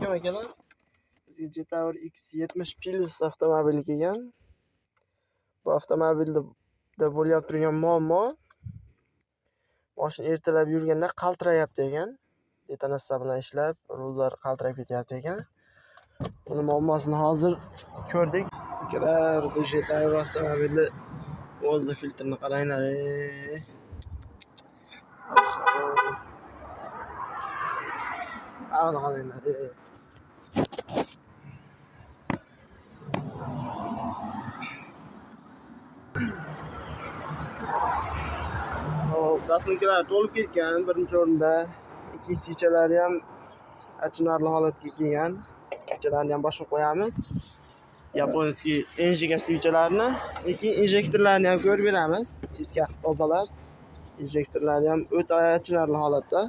Alaykum akalar. Bizga Jetour X70 Plus avtomobili kelgan. Bu avtomobilda bo'lyapti turgan muammo, mashina ertalab yurganda qaltirayapti ekan. Detonatsiya bilan ishlab, rullar qaltirab ketyapti ekan. Buni muammosini hozir ko'rdik. Akalar, bu Jetour avtomobili o'zi filtrini qaranglar. Buni qaranglar. Hop, zaslonkalar to'lib ketgan birinchi o'rinda. Ikkinchi siychalari ham achinarli holatga kelgan. Siychalarni ham boshqa qo'yamiz. Yaponskiy enjiga siychalarni, keyin injektorlarni ham ko'rib beramiz. Cheska qilib tozalab, injektorlari ham o'ta achinarli holatda.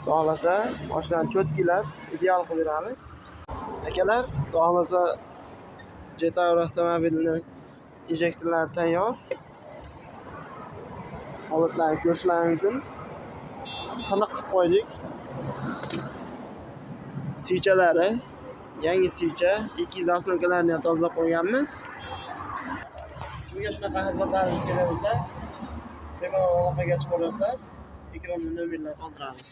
Xudo xohlasa, mashinani cho'tkilab, ideal qilib beramiz. Akalar, xudo xohlasa Jetour avtomobilini injektorlari tayyor. Holatlarni ko'rishlar mumkin. Tiniq qilib qo'ydik. Siychalari yangi siycha, ikki zaslonkalarni ham tozalab qo'yganmiz. Kimga shunaqa xizmatlarimiz kerak bo'lsa, bemalol aloqaga chiqaverasizlar. Ekranda nomerlar qoldiramiz.